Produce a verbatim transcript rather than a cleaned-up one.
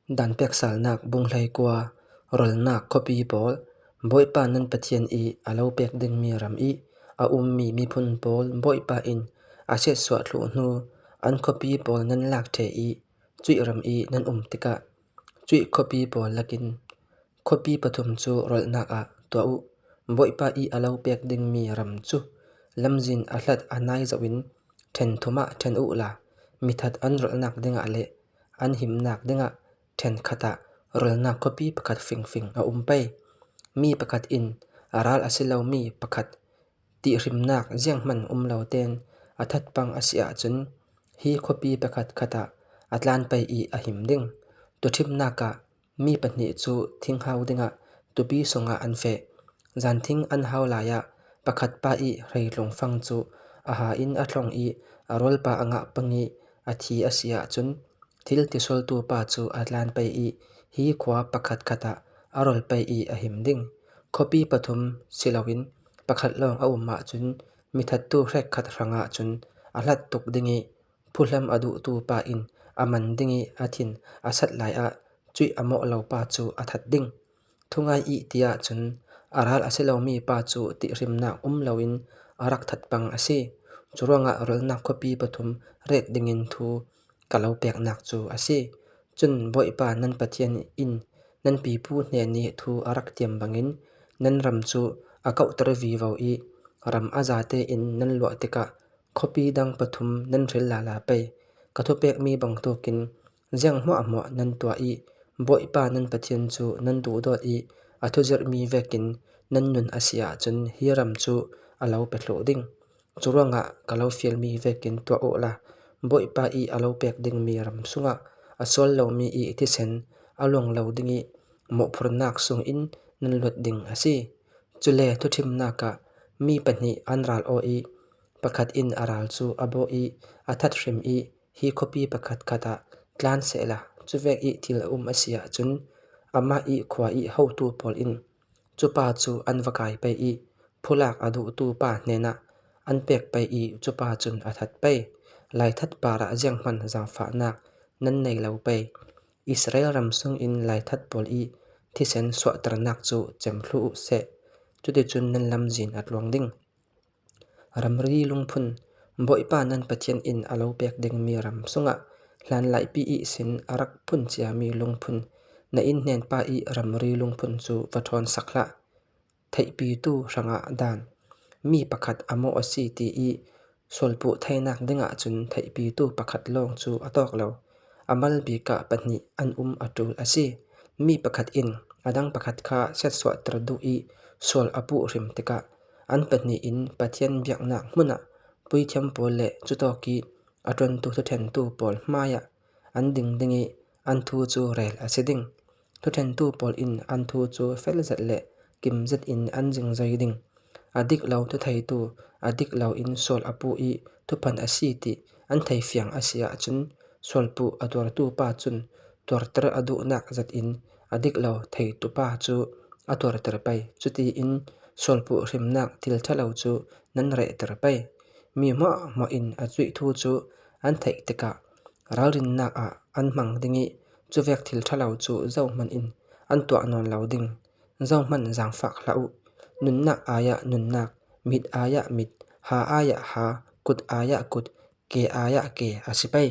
Dan peksalnak bung hleikua. Rolnak khawpi pawl. Bawipa nan Pathian i a lo pek ding mi ram i a um mi miphun pawl Bawipa in a siatsuah thluh hnu, an khawpi pawl nan lak thei i cuih ram i nan um tikah, cuih khawpi pawl lakin khawpi pathum cu rolnak ah tuah uh. Bawipa i a lo pek ding mi ram cu lamzin a hlat a nai zoh in ṭhen thum ah ṭhen uhla, mithat an rolnak dingah le an himnak dingah ṭhen khat ah rolnak khawpi pakhat fingfing a um pei. Mi pakhat in a ral a si lomi pakhat tihrimnak zianghman um lo tein a that pang a si ahcun, hi khawpi pakhat khat ah a tlan pei i a him ding. Tuuthimnak ah mi pahnih cu thinghau dingah tuupi sungah an feh. Zanthing an hau lai ah pakhat pa i hreitlung fang cu a ha in a thlong i a rawlpa a ngah pang i a thi a si ahcun, thil tisualtu pa cu a tlan pei i hi khua pakhat khat ah a rol pei i a him ding. Khawpi pathum si loin pakhat lawng a um ahcun, mithattu hrekkhat hrangah cun a hlat tuk ding i, phuhlam a duhtu pa in a man ding i a thin a sat lai ah cuih a mawh lo pa cu a that ding. Thungai i ti ahcun a ral a si lomi pa cu tihrimnak um loin a rak that pang a si. Curuangah rolnak khawpi pathum ret dingin thu ka lo peknak cu a si. Cun Bawipa nan Pathian in nan pipu hnen i thu a rak tiam bangin nan ram cu a kauhter vivo i ram a zate in nan luah tikah, khawpi dang pathum nan hril lala pei. Ka thupekmi bangtukin ziang hmuahhmuah nan tuah i Bawipa nan Pathian cu nan duhdawt i a thuzirhmi vekin nan nun a si ahcun, hi ram cu a lo pe thluh ding. Curuangah ka lo fialmi vekin tuah uhla, Bawipa i a lo pek dingmi ram sungah a sual lomi i thisen a luang lo ding i mawhphurnak sungin nan luat ding a si. Cule tuuthimnak ah mi pahnih an ral aw i pakhat in a ral cu a bawh i a that hrim i, hi khawpi pakhat khat ah tlan sehla, cuvek i thil a um a si ahcun, amah i khua i hotu pawl in cupa cu an va kai pei i phulak a duhtu pa hnenah an pek pei i cupa cun a that pei. Laithat parah zianghman zaangfahnak nan nei lo pei. Israel ram sungin laithat pawl i thisen suahternak cu cem thluh uh seh. Cuticun nan lamzin a tluang ding. Ramri lungphun. Bawipa nan Pathian in a lo pek dingmi ram sungah hlanlaipi ihsin a rak phun ciami lungphun, na innhnen pa i ramri lungphun cu va ṭhawnsak hlah. Theihpitu hrangah dan. Mi pakhat a mawh a si ti i sualpuh theinak dingah cun theihpitu pakhat lawng cu a tawk lo. A mal bik ah pahnih an um a ṭul a si. Mi pakhat in a dang pakhat kha siatsuahter duh i sual a puh hrim tikah, an pahnih in Pathian biaknak hmun ah puithiam pawl le cutawk i a ṭuantu thuṭhentu pawl hmaiah an ding ding i an thu cu rel a si ding. Thuṭhentu pawl in an thu cu fel zet le kim zet in an zingzoi ding. A dik lo thutheitu a dik lo in sual a puh i thuphan a si ti an thei fiang a si ahcun, sualpuh a tuartu pa cun tuarter a duhnak zat in a dik lo theitu pa cu a tuarter pei. Cutiin sualpuh hrimnak thil ṭha lo cu nan rehter pei. Mi hmuahhmuah in a cuih thu cu an theih tikah ralrinnak ah an hmang ding i cuvek thil ṭha lo cu zohhmanh in an tuah nawn lo ding. Zohhmanh zaangfak hlah uh. Nunnak ai ah nunnak, mit ai ah mit, ha ai ah ha, kut ai ah kut, ke ai ah ke a si pei.